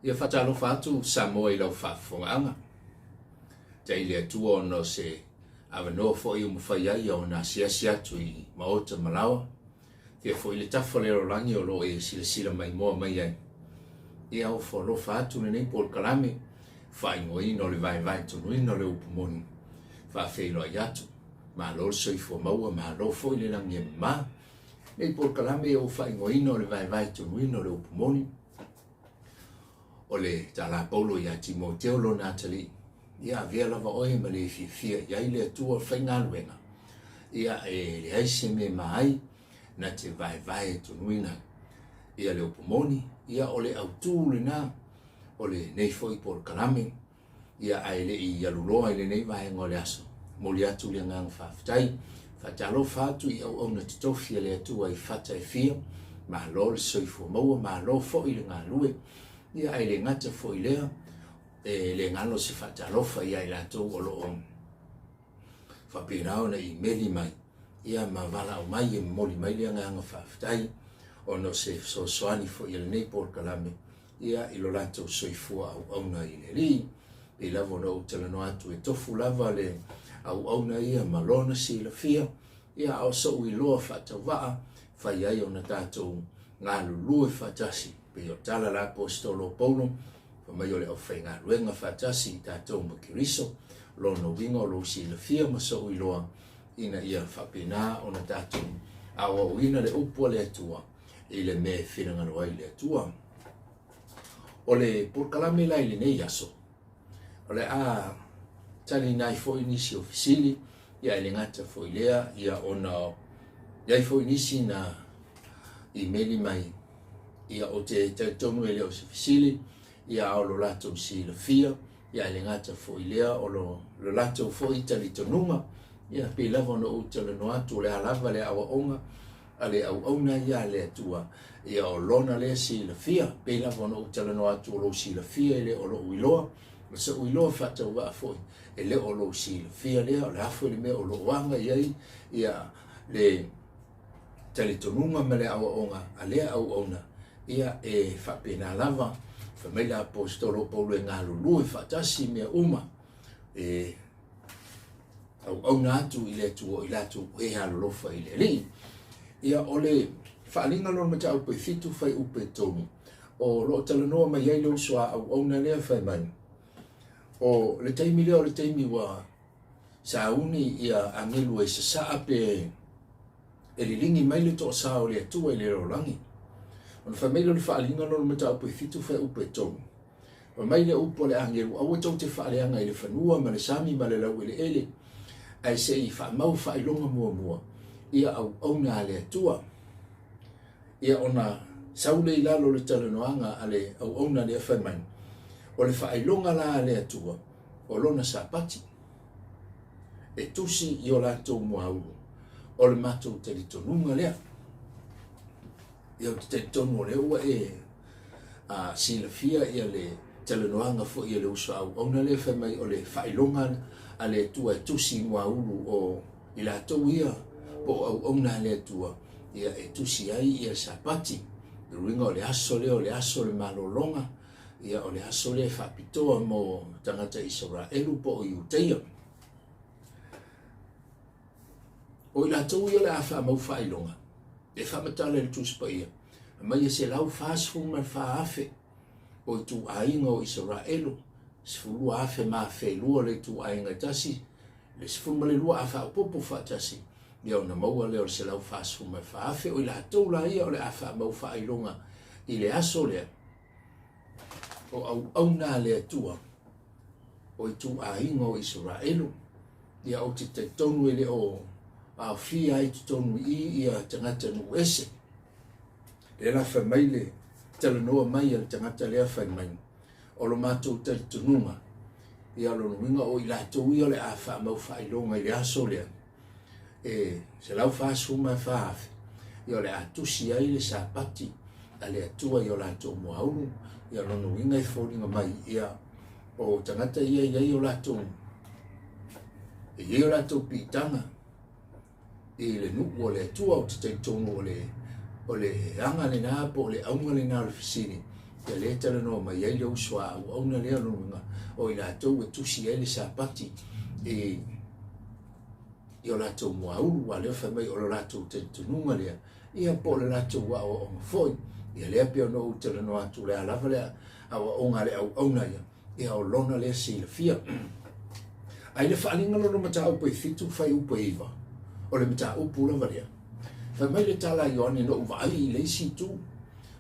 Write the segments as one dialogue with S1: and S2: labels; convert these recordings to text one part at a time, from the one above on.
S1: Ia faatalofa atu Samoa i lau faafofogaaga. Tai le Atua ona o se avanoa foi ua mafai ai ona asiasi atu i maota ma laoa. Fia foi le tafa o le lalolagi o lo o e silasila maimoa mai ai. Ia ofo alofa atu lenei polokalame faaigoaina o le vaevae tonuina o le upu moni. Faafeiloai atu. Malo le soifua maua, malo foi le lagi e mama. Nei polokalame ua faaigoaina o le vaevae tonuina o le upu moni. O le tala a Paulo ia Timoteo lona atalii, Ia avea lava oe ma le fiafia i ai le Atua o le faigaluega, ia e leai se mea ma ai na te vaevae tonuina ia le upu moni, ia o le autū lena o lenei foi polokalame. Ia ae le i aluloa i lenei vaega o le aso, momoli atu le agaga faafetai. Faatalofa atu i auauna totofi a le Atua i fata e fia, malo le soifua maua, malo foi le galue. Ia ae le gata foi i lea, e le galo se faatalofa ia i latou o lo o faapena ona imeli mai, ia ma valaau mai e momoli mai le agaga faafetai ona o se fesoasoani foi a lenei polokalame ia i lo latou soifua auauna i le Alii. Pei lava ona ou talanoa atu e tofu lava le auauna ia ma lona silafia, ia a o so'u iloa faatauvaa fai ai ona tatou galulue faatasi. Pei o tala a le Aposetolo o Paulo, fai mai o le aufaigaluega faatasi i tatou ma Keriso, lona uiga o lou silafia ma so'u iloa ina ia faapena ona tatou aoaoina le upu a le Atua i le mea e finagalo ai le Atua. O le polokalame la i lenei aso, o le a taliina ai foi nisi o fesili, ia e le gata foi lea, ia ona i ai foi nisi na imeli mai, ia o te talitonu e le o se fesili, ia a o lo latou silafia, ia e le gata foi lea, o lo, lo latou foi talitonuga, ia pei lava ona ou talanoa atu, o le a lava le aoaoga, a le auauna ia a le Atua, ia o lona lea silafia, pei lava ona ou talanoa atu o lou silafia e le o lou iloa, o so'u iloa faatauvaa foi, e le o lou silafia lea, o le a foi le mea o lo o aga i ai ia le talitonuga ma le aoaoga a lea auauna, ia e faapena lava. Fai mai le Aposetolo o Paulo e galulue faatasi mea uma, e auauna atu i le Atua o i latou o e alolofa i le Alii. Ia, o le faaaliga lona mataupu e 7 fuaiupu e 3, o lo o talanoa mai ai le uso a auauna lea fai mai, o le taimi lea o le taimi ua sauni ia agelu e sasaa pe e liligi mai le toasā o le Atua i le lalolagi. Ona fai mai lea o le faaaliga lona mataupu e 7 fuaiupu e 3, Fai mai le upu a le agelu, Aua tou te faaleaga i le fanua ma le sami ma le laueleele, ae se i faamau faailoga muamua ia auauna a le Atua. Ia ona sau lea i lalo o le talanoaga a le auauna lea fai mai, O le faailoga la a le Atua, o lona Sapati, e tusi i o latou muaulu, o le matou talitonuga lea. Ia ou te talitonu o lea ua e a, silafia ia le talanoaga foi a le uso auauna lea fai mai o le faailoga a le Atua e tusi i muaulu o i latou ia po o auauna a le Atua ia e tusi ai ia le Sapati. O le uiga o le aso lea o le aso o le malologa, ia o le aso lea e faapitoa mo tagata Isaraelu po o Iuteia. O i latou ia o le a faamau faailoga, e faamatala i le Tusi Paia, aumai e 144,000 o ituaiga o Isaraelu, 12,000 ma 1,200 le ituaiga e tasi, le 12 a faaopoopo faatasi, ia ona maua lea o le 144,000. O i latou la ia o le a faamau faailoga i le aso lea, o auauna a le Atua, o ituaiga o Isaraelu. Ia ou te talitonu e le o aofia ai totonu i i ia tagata nuu ese. Lea la fai mai le talanoa mai a le tagata lea fai mai, o lo matou talitonuga, ia lona uiga o i latou ia o le a faamau faailoga i le aso lea, e 144,000, ia o le a tusi ai le Sapati a le Atua i o latou muaulu, ia lona uiga e foliga mai, ia o tagata ia e i ai o latou e i ai o latou piitaga i le nuu o le Atua. Ou te talitonu o le o le aga lena po o le auga lena o le fesili. Ia lea e talanoa mai ai le uso a auauna lea, lona uiga o i latou e tusi ai le Sapati i i o latou muaulu, aua o lea fai mai o le latou talitonuga lea, ia po o le latou aoaoga foi. Ia lea pei ona ou talanoa atu, o le a lava le aoaoga a le auauna ia, ia o lona lea silafia. Ae i le faaaliga lona mataupu e 7 fuaiupu e 9, o le mataupu lava lea. Fai mai le tala a Ioane, Na ou vaai i le isi itu.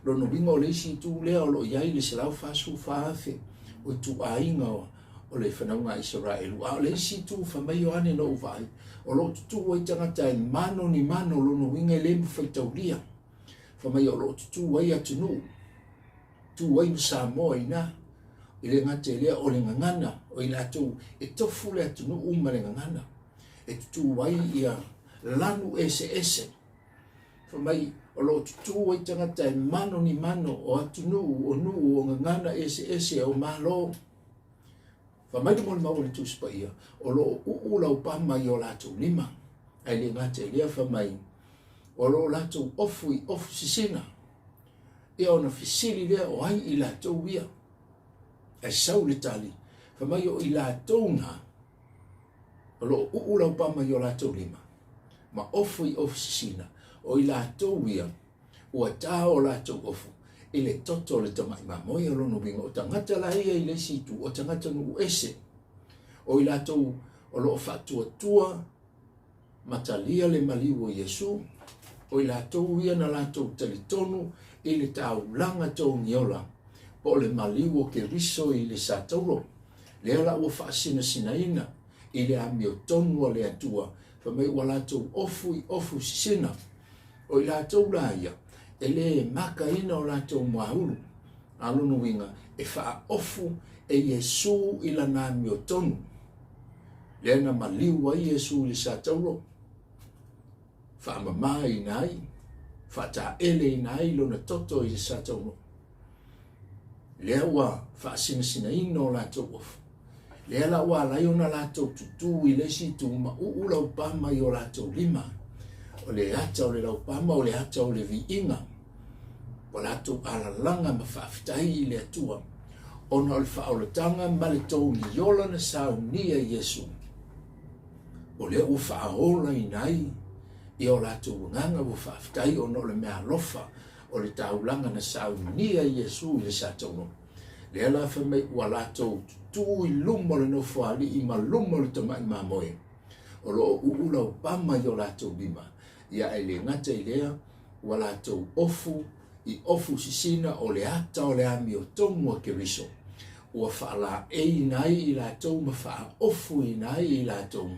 S1: Lona uiga o le isi itu lea o lo o i ai le 144,000 o ituaiga o le fanauga a Isaraelu. A o le isi itu, fai mai Ioane, na ou vaai, o lo o tutū ai tagata e mano ni mano, lona uiga e le ma faitaulia. Fai mai o lo o tutū ai atunuu, tu ai ma Samoa i ina. E le gata i lea, o le gagana, o i latou e tofu le atunuu ma le gagana, e tutū ai ia lanu eseese. Fai mai, o lo o tutū ai tagata e mano ni mano, o atunuu, o nuu, o gagana eseese, o Malo. Fai mai le molimau a le Tusi Paia, o lo o uu laupama i o latou lima, ae le gata i lea, fai mai, o lo o latou ofu i ofu sisina. Ia ona fesili lea, o ai i latou ia? Ae sau le tali, fai mai, o i latou na, o lo o uu laupama i o latou lima, ma ofu i ofu sisina, o i latou ia, ua ta o latou ofu i le toto o le tamai mamoe. O lona uiga, o tagata la ia i le isi itu, o tagata nuu ese, o i latou o lo o faatuatua ma talia le maliu o Iesu, o i latou ia na latou talitonu i le taulaga togiola po o le maliu o Keriso i le sataulo, lea la ua faasinasinaina i le amiotonu a le Atua, fai mai ua latou ofu i ofu sisina. O i latou la ia, e le makaina o latou muaulu, a lona uiga, e faaofu e Iesu i lana amiotonu, lea na maliu ai Iesu i le sataulo, faamamaina ai, faataeleina ai lona toto i le sataulo. Lea ua faasinasinaina o latou ofu. Lea la ua ala ai ona latou tutū i le isi itu ma uu laupama i o latou lima. O le ata o le laupama o le ata o le viiga. Ua latou alalaga ma faafetai i le Atua ona o le faaolataga ma le togi ola na saunia i Iesu. O lea ua faaolaina ai i o latou agaga ua faafetai ona o le meaalofa o le taulaga na saunia i Iesu i le sataulo. Lea la fai mai ua latou tutū i luma o le nofoalii ma luma o le tamai mamoe, o lo o uu laupama i o latou lima, ia ae le gata i lea, ua latou ofu i ofu sisina o le ata o le amiotonu a Keriso, ua faalaeiina ai i latou ma faaofuina ai i latou.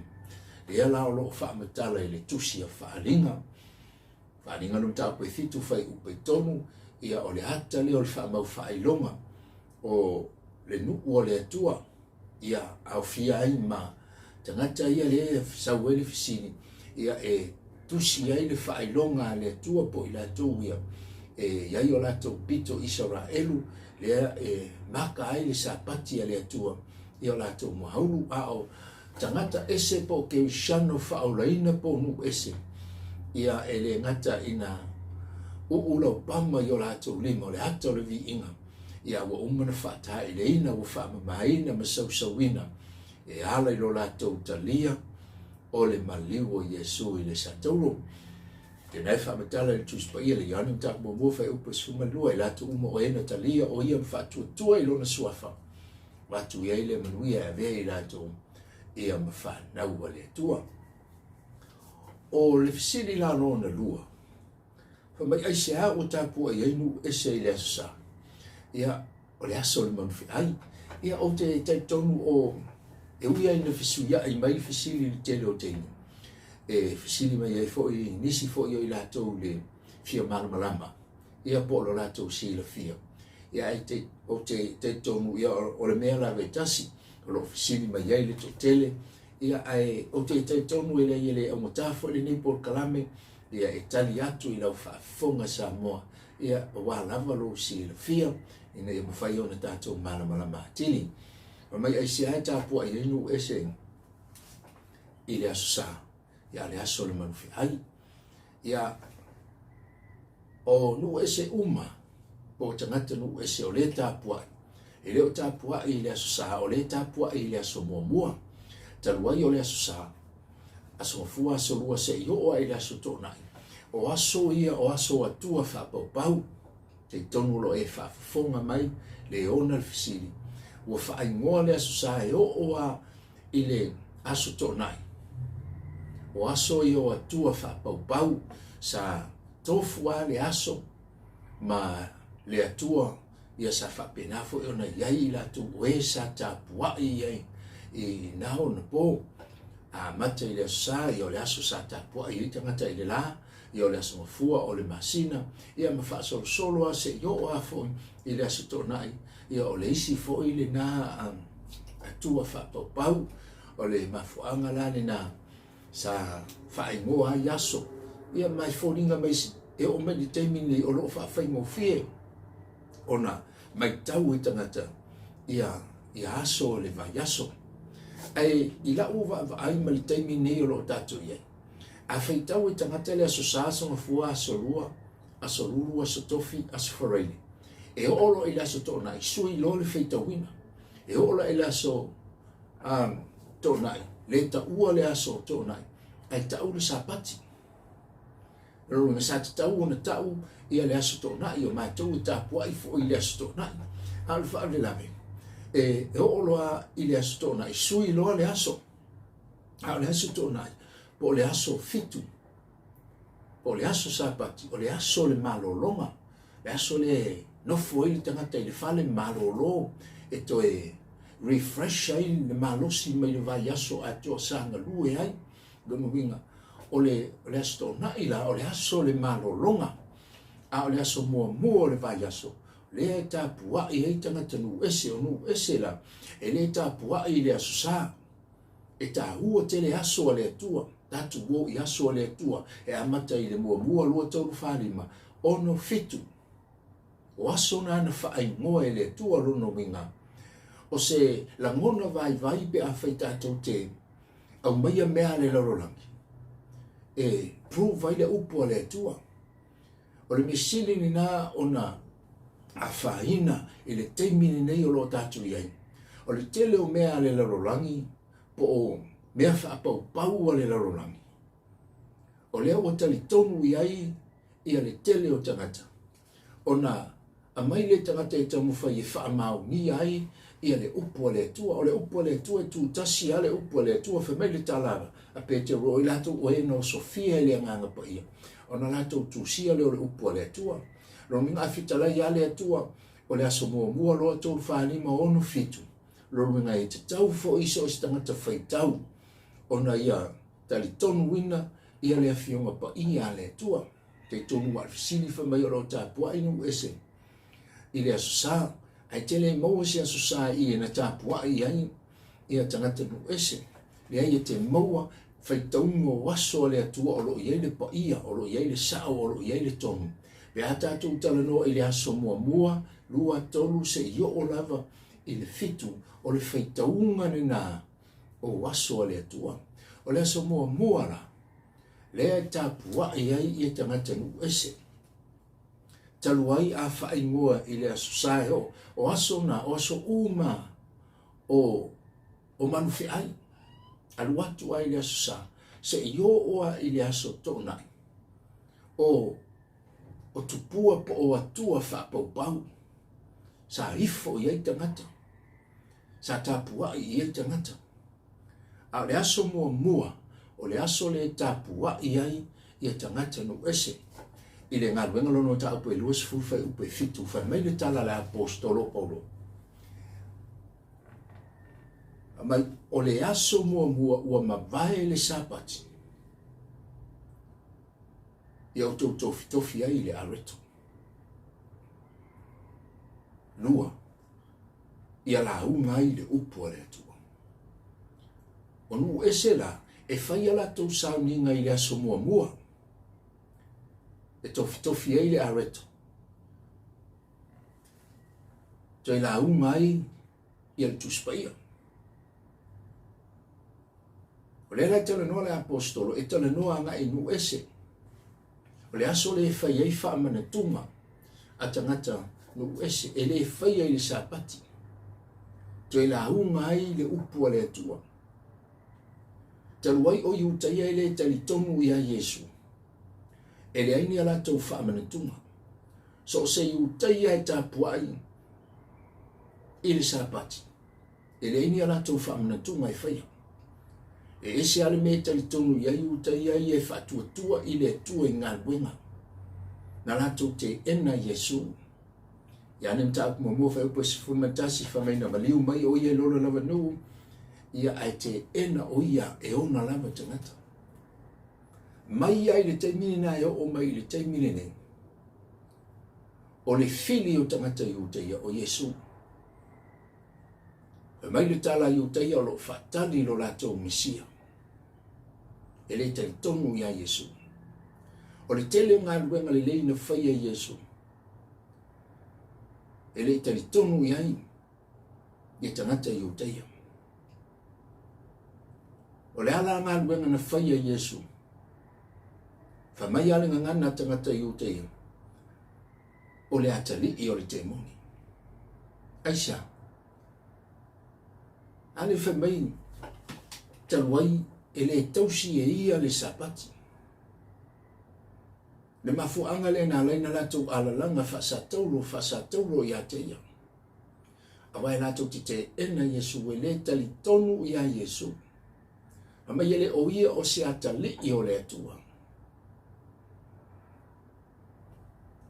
S1: Lea la o lo o faamatala i le tusi a Faaaliga. Faaaliga le mataupu e 7 fuaiupu e 3, ia o le ata lea o le faamau faailoga o le nuu o le Atua, ia aofia ai ma tagata ia lea e sau ai le fesili, ia e tusi ai le faailoga a le Atua po o i latou ia e i ai o latou pito Isaraelu, lea e maka ai le Sapati a le Atua i o latou muaulu, a o tagata ese po o kerisiano faaolaina po o nuu ese, ia e le gata ina uu laupama i o latou lima o le ata o le viiga, ia ua uma ona faataeleina, ua faamamaina ma sausauina e ala i lo latou talia o le maliu o Iesu i le sataulo. Tena e faamatala i le Tusi Paia le Ioane Mataupu muamua fuaiupu e 12, i latou uma o e na talia o ia ma faatuatua i lona suafa, ua atu i ai le manuia e avea i latou ia ma fanau a le Atua. O le fesili la lona lua, fai mai aisea ua tapuai ai nuu ese i le Aso Sa? Ia, o le aso o le manufeai. Ia, ou te talitonu o e ui lava ina fesuiai mai le fesili i le tele o taimi, e fesili mai ai foi nisi foi o i latou i le fia malamalama, ia po o lo latou silafia. Ia, ae te, ou te talitonu, ia, o le mea lava e tasi, o lo o fesili mai ai le toatele, ia, ae ou te talitonu e leai e le augata foi lenei polokalame, ia, e tali atu i lau faafofoga Samoa, ia, aua lava lou silafia, ina ia mafai ona tatou malamalama atili. Fai mai aisea e tapuai ai nuu ese i le Aso Sa, ia le aso o le manufeai. Ia, o nuu ese uma. Po o tagata nuu ese o lea e tapuai. E le o tapuai i le Aso Sa, o lea e tapuai i le aso muamua. Talu ai o le Aso Sa, Aso Gafua, Aso Lua se i oo lava i le Aso Toonai. O aso ia o aso atua faapaupau. Talitonu o lo o e faafofoga mai le ona le fesili. Ua faaigoa le Aso Sa e oo lava i le Aso Toonai. O aso ia o atua faapaupau sa tofu lava le aso ma le Atua, ia sa faapena foi ona i ai i latou o e sa tapuai i ai i na ona po. A amata i le Aso Sa, ia o le aso sa tapuai ai tagata i le la, ia o le Aso Gafua o le masina, ia ma faasolosolo lava seia oo lava foi i le Aso Toonai, ia o le isi foi lena Atua faapaupau. O le mafuaaga la lena sa faaigoa ai aso, ia ma e foliga mai e oo mai i le taimi lenei o lo o faafaigofie ona matau e tagata ia ia aso o le vaiaso. Ae i lau vaavaai ma le taimi lenei o lo o tatou i ai, a faitau e tagata le Aso Sa, Aso Gafua, Aso Lua, Aso Lulu, Aso Tofi, Aso Faraile, e oo loa i le Aso Toonai, sui loa le faitauina. E oo loa i le Aso Toonai, le taua le Aso Toonai, ae tau le Sapati. O lona uiga sa tatau ona tau ia le Aso Toonai, o matou e tapuai foi i le Aso Toonai. A o le faalavelave, e oo loa i le Aso Toonai, sui loa le aso. A o le Aso Toonai, po o le aso 7, po o le aso Sapati, o le aso o le malologa, le aso lea e nofo ai le tagata i le fale malolo e toe refresh ai le malosi mai le vaiaso atoa sa galue ai. Lona uiga, o le, o le Aso Toonai la, o le aso o le malologa, a o le aso muamua o le vaiaso, lea e tapuai ai tagata nuu ese, o nuu ese la, e le tapuai i le Aso Sa. E taua tele aso a le Atua, tatou o i aso a le Atua, e amata i le muamua, 2, 3, 4, 5, 6, 7. O aso na na faaigoa e le Atua lona uiga, o se lagona vaivai pe afai tatou te aumaia mea a le lalolagi e prove ai le upu a le Atua. O le mea sili lena ona afaina i le taimi lenei o lo o tatou i ai. O le tele o mea a le lalolagi po o mea faapaupau a le lalolagi, o lea ua talitonu i ai ia le tele o tagata, ona aumai le tagata e taumafai e faamaonia ai ia le upu a le Atua. O le upu a le Atua e tutasi lava le upu a le Atua. Fai mai le tala a Petero, o i latou o e na osofia e le Agaga Paia, ona latou tusia lea o le upu a le Atua. Lona uiga a fetalai lava le Atua, o le aso muamua loa 3, 4, 5, 6, 7. Lona uiga e tatau foi i so o se tagata faitau ona ia talitonuina ia le Afioga Paia a le Atua. Talitonu ua fesili fai mai o lo o tapuai nuu ese i le Aso Sa, ae tele maua se Aso Sa i e na tapuai i ai ia tagata nuu ese. Leai e te maua faitauga o aso a le Atua o lo o i ai le paia, o lo o i ai le sao, o lo o i ai le tonu. Pe a tatou talanoa i le aso muamua, 2, 3, seia oo lava i le 7, o le faitauga lena o aso a le Atua. O le aso muamua la, lea e tapuai ai ia tagata nuu ese. Talu ai a faaigoa i le Aso Sa e oo, o aso na, o aso uma o, o manufeai, alu atu ai le Aso Sa, seia oo lava i le Aso Toonai, o, o tupua po o atua faapaupau, sa ifo i ai tagata, sa tapuai i ai tagata. A o le aso muamua, o le aso lea e tapuai ai ia tagata nuu ese. I le galuega lona mataupu e 20 fuaiupu e 7, fai mai le tala a le Aposetolo o Paulo, mai, o le aso muamua ua mavae le Sapati, ia outou tofitofi ai i le areto. 2, ia lauga ai le upu a le Atua. O nuu ese la, e fai a latou sauniga i le aso muamua, e tofitofi ai le areto, toe lauga ai ia le Tusi Paia. O lea la e talanoa le Aposetolo, e talanoa agai i nuu ese. O le aso lea e fai ai faamanatuga a tagata Nuu ese, e le faia i le Sapati. Toe lauga ai le upu a le Atua. Talu ai o Iutaia e le talitonu iā Iesu, e leai ni a latou faamanatuga. So o se Iutaia e tapuai i le Sapati, e leai ni a latou faamanatuga e faia. E ese lava le mea e talitonu i ai Iutaia ia e faatuatua i le Atua i galuega na latou teena Iesu. Ia ne mataupu muamua fuaiupu e 11 fai mai na maliu mai o ia i lona lava nuu, ia ae teena o ia e ona lava tagata. Mai ia i le taimi lena e oo mai i le taimi lenei, o le fili o tagata Iutaia o Iesu. Fai mai le tala a Iutaia o lo o faatali lo latou Mesia. E le talitonu iā Iesu. O le tele o galuega lelei na faia e Iesu, e le i talitonu i ai ia tagata Iutaia. O le a la galuega na faia e Iesu? Fai mai lava le gagana a tagata Iutaia, o le atalii o le temoni. Aisea? A le fai mai talu ai e le tausi e ia le Sapati. Le mafuaaga lea na ala ai na latou alalaga faasataulo faasataulo ia te ia. Aua e latou te teena Iesu, e le talitonu iā Iesu. Fai mai e le o ia o se atalii o le Atua,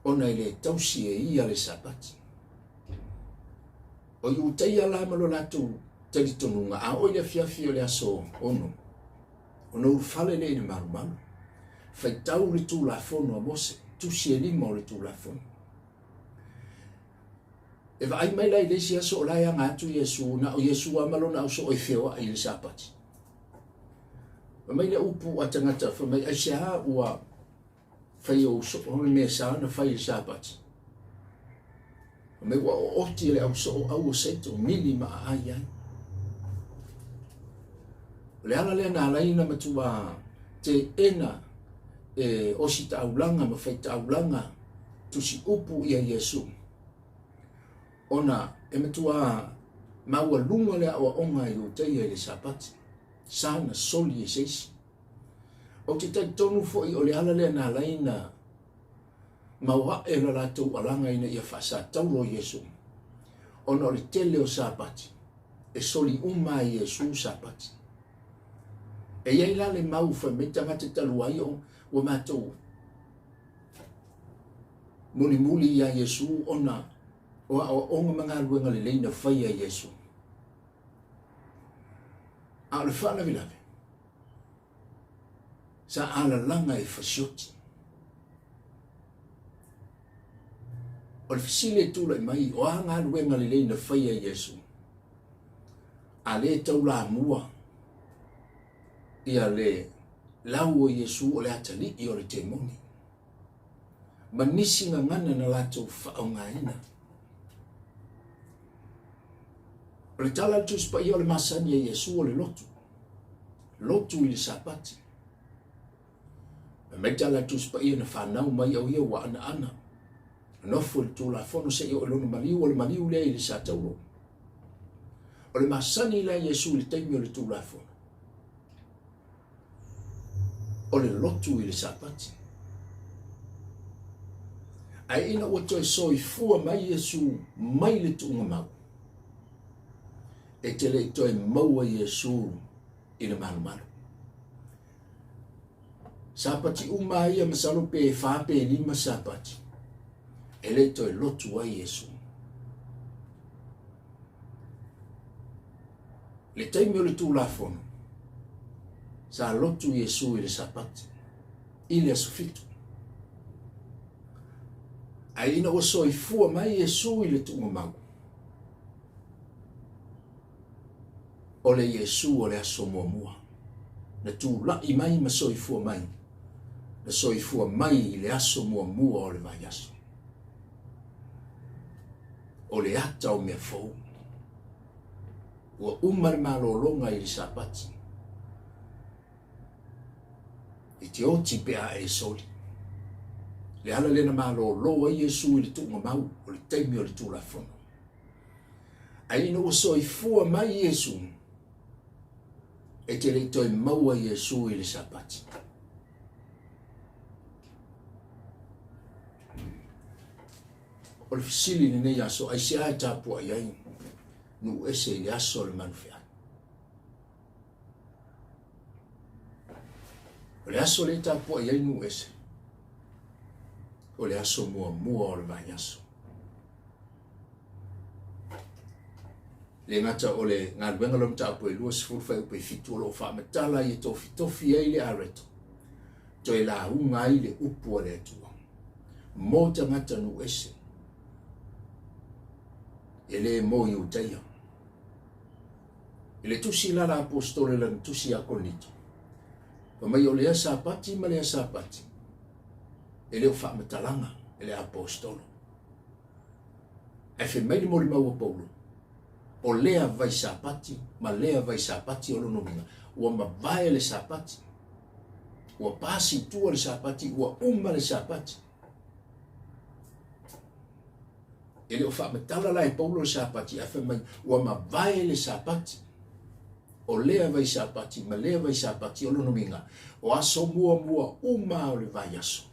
S1: ona e le tausi e ia le Sapati. O Iutaia la ma lo latou talitonuga, a oo i le afiafi o le aso 6, ona ulufale lea i le malumalu, faitau le Tulafono a Mose, tusi e lima o le Tulafono. E vaai mai la i le isi aso o la e aga atu Iesu, na o Iesu lava ma lona ausoo e feoai i le Sapati. Fai mai le upu a tagata, fai mai, aisea ua fai ou soo le mea sa ona fai i le Sapati? Fai mai ua ooti e le ausoo au o Seito, mili ma aai ai. O le ala lea na ala ai ona matua teena e ositaulaga ma faitaulaga tusi upu ia Iesu, ona e matua maualuga le aoaoga a Iutaia i le Sapati, sa na soli e se isi. Ou te talitonu foi o le ala lea na ala ai na maoae lo latou alaga ina ia faasataulo Iesu, ona o le tele o Sapati, e soli uma ai Iesu Sapati. E i ai la le mau fai mai tagata talu ai o ua matou mulimuli iā Iesu ona o aoaoga ma galuega lelei na faia e Iesu. A o le faalavelave, sa alalaga e fasioti. O le fesili e tulai mai, o a galuega lelei na faia e Iesu? A lē taulamua ia le lau o Iesu o le atalii o le temoni ma nisi gagana na latou faaaogaina. O le tala a le Tusi Paia o le masani a Iesu o le lotu, lotu i le Sapati. Fai mai tala a le Tusi Paia na fanau mai au ia ua anaana, nofo i le Tulafono seia oo i lona maliu, o le maliu lea i le Sataulo. O le masani la Iesu i le taimi o le Tulafono, o le lotu i le Sapati. Ae ina ua toe soifua mai Iesu mai le tuuga mau, e te le i toe maua Iesu i le malumalu. Sapati uma ia masalo pe 4 pe 5 Sapati, e le i toe lotu ai Iesu. Le taimi o le Tulafono, sa lotu Iesu i le Sapati, i le aso 7. Ae ina ua soifua mai Iesu i le tuuga mau, o le Iesu o le aso muamua, na tulai mai ma soifua mai, na soifua mai i le aso muamua o le vaiaso. O le ata o mea fou. Ua uma le malologa i le Sapati. E te oti pe a e soli. Le ala lea na malōlō ai Iesu i le tuugamau, o le taimi o le Tulafono. Ae ina ua soifua mai Iesu, e te le i toe maua Iesu i le Sapati. O le fesili i lenei aso, aisea e tapuai ai nuu ese i le aso o le manufeai? O le aso lea e tapuai ai nuu ese, o le aso muamua o le vaiaso. Le gata o le galuega lea o mataupu e 20 fuaiupu e 7 o lo o faamatala ai e tofitofi ai le areto, toe lauga ai le upu a le Atua mo tagata nuu ese e le mo Iutaia. I le tusi la la Aposetolo i lana tusi ia Korinito, fai mai o lea Sapati ma lea Sapati, e le o faamatalaga e le Aposetolo. Ae fai mai le molimau a Paulo, o lea vai Sapati ma lea vai Sapati o lona uiga, ua mavae le Sapati, ua pasi i tua le Sapati, ua uma le Sapati. E le o faamatala la e Paulo le Sapati, ae fai mai, ua mavae le Sapati. O lea vai Sapati ma lea vai Sapati o lona uiga, o aso muamua uma o le vaiaso.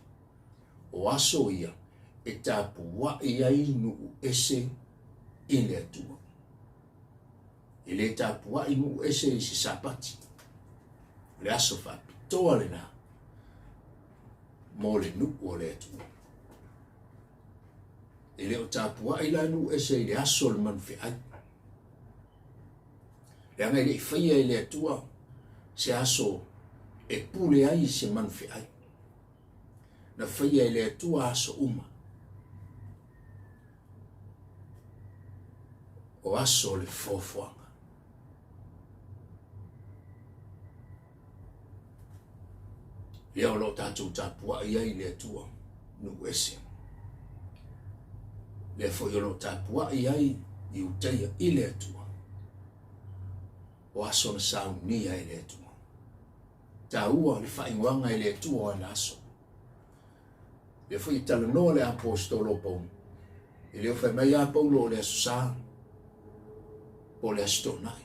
S1: O aso ia e tapuai ai nuu ese i le Atua. E le tapuai nuu ese i se Sapati. O le aso faapitoa lena mo le nuu o le Atua. E le o tapuai la nuu ese i le aso o le manufeai. Leaga e le i faia e le Atua se aso e pule ai se manufeai. Na faia e le Atua aso uma. O aso o le foafoaga. Lea o lo o tatou tapuai ai i le Atua, nuu ese. Lea foi o lo o tapuai ai Iutaia i le Atua. O aso na saunia e le Atua. Taua le faaigoaga e le Atua o ana aso. Lea foi e talanoa le Aposetolo o Paulo. E le o fai mai a Paulo o le Aso Sa po o le Aso Toonai.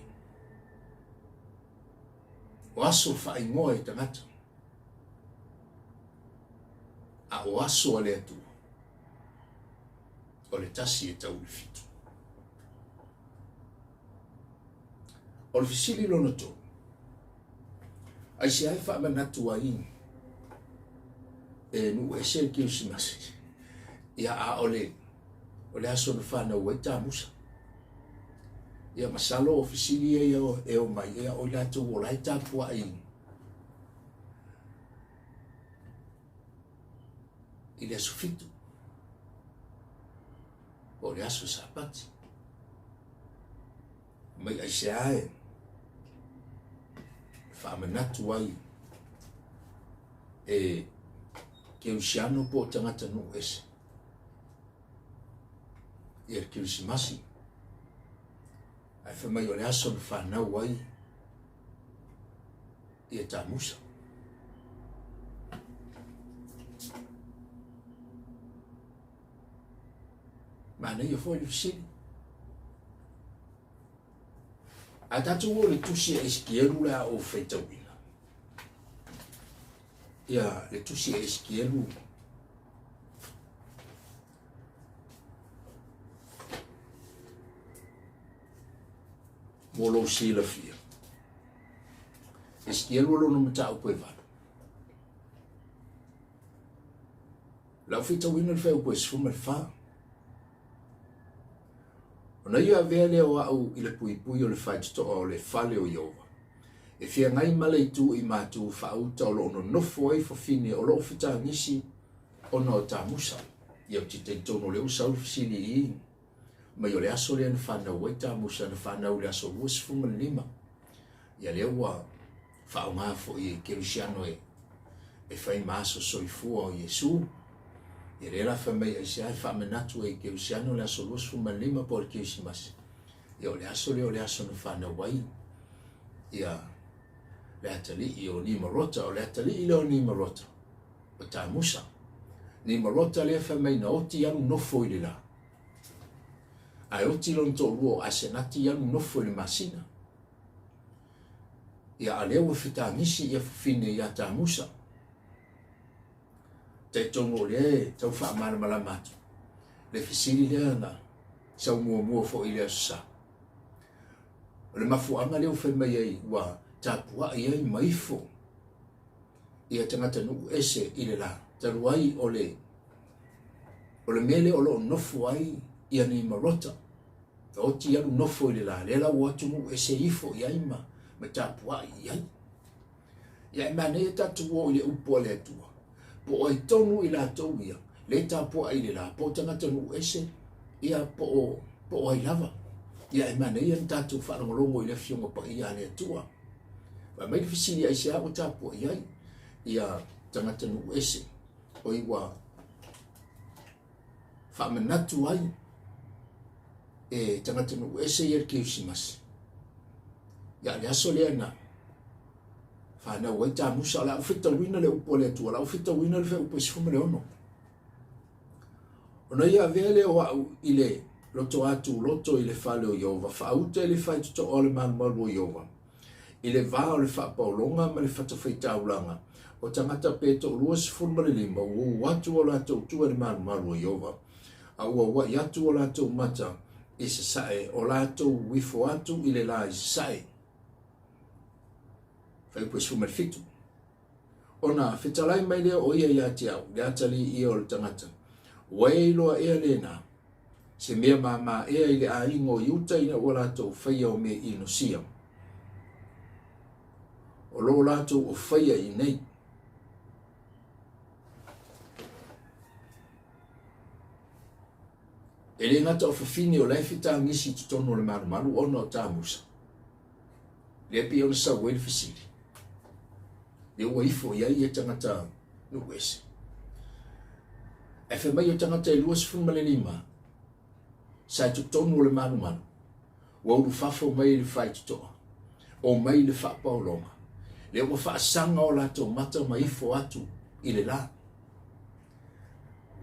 S1: O aso faaigoa e tagata, a o aso a le Atua, o le 1 e tau i le 7. O le fesili lona tolu, aisea e faamanatu ai e nuu ese le Kerisimasi, ia a o le o le aso na fanau ai Tamusa. Ia masalo o fesili ia e o mai, ia o i latou o la e tapuai i le aso 7 po o le aso Sapati. Mai aisea e faamanatu ai e Keusiano po o tagata nuu ese ia le Kerisimasi ae fai mai o le aso na fanau ai ia Tamusa. Manaia foi le fesili. A tatou o le tusi a Esikielu le a ou faitauina. Ia, le tusi a Esikielu mo lou silafia. Esikielu o lona mataupu e 8. Lau faitauina le fuaiupu e 14. Ona ia avea lea o au i le puipui o le faitotoa o le fale o Ieova, e feagai ma le itu i matu faauta o lo o nonofo ai fafine o lo o fetagisi ona o Tamusa. Ia ou te talitonu o lea ua sau le fesili i mai o le aso lea na fanau ai Tamusa, na fanau i le aso 25. Ia lea ua faaaoga foi e Kerisiano e e fai ma aso soifua o Iesu. Ia lea la fai mai aisea e faamanatu ai e Kerisiano le aso 25 po o le Kerisimasi. Ia o le aso lea o le aso na fanau ai ia le atalii o Nimarota, o le atalii lea o Nimarota o Tamusa. Nimarota lea fai mai na oti alu nofo i le la. Ae oti lona toalua o Asenati alu nofo i le masina. Ia a lea ua fetagisi ia fafine ia Tamusa. Talitonu o lea e tau faamalamalama atu le fesili lea na sau muamua foi i le Aso Sa. O le mafuaaga lea ua fai mai ai ua tapuai ai ma ifo ia tagata nuu ese i le la, talu ai o le o le mea lea o lo o nofo ai ia Nimarota. Na oti alu nofo i le la, lea la ua atunuu ese ifo i ai ma, ma tapuai i ai. Ia e manaia tatou o i le upu a le Atua. Po o ai tonu i latou ia, le tapuai i le la, po o tagata nuu ese, ia po o, po o ai lava. Ia e manaia na tatou faalogologo i le Afioga Paia a le Atua. Fai mai le fesili aisea ua tapuai ai ia tagata nuu ese, oi ua faamanatu ai e tagata nuu ese ia le Kerisimasi. Ia le aso lea na fanau ai Tamusa, o le a ou fetauina le upu a le Atua, o le a ou fetauina le fuaiupu e 16. Ona ia avea lea o au i le loto atu loto i le fale o Ieova, faauta i le faitotoa o le malumalu o Ieova, i le va o le faapaologa ma le fatafaitaulaga, o tagata pe toalua 15 ua uu atu o latou tua i le malumalu o Ieova, a ua ua'i atu o latou mata i sasae, o latou ifo atu i le la i sasae. Fuaiupu e 17. Ona fetalai mai lea o ia ia te au, le atalii ia o le tagata, Ua e iloa ea lena, se mea māmā ea i le aiga o Iuta ina ua latou faia o mea inosia, o lo latou o faia i nei. E le gata o fafine o la e fetagisi i totonu o le malumalu ona o Tamusa, lea pei ona sau ai le fesili, lea ua ifo i ai ia tagata nuu ese. Ae fai mai o tagata e 25 sa i totonu o le malumalu, ua ulufafo mai i le faitotoa, omai i le faapaologa, lea ua faasaga o latou mata ma ifo atu i le la.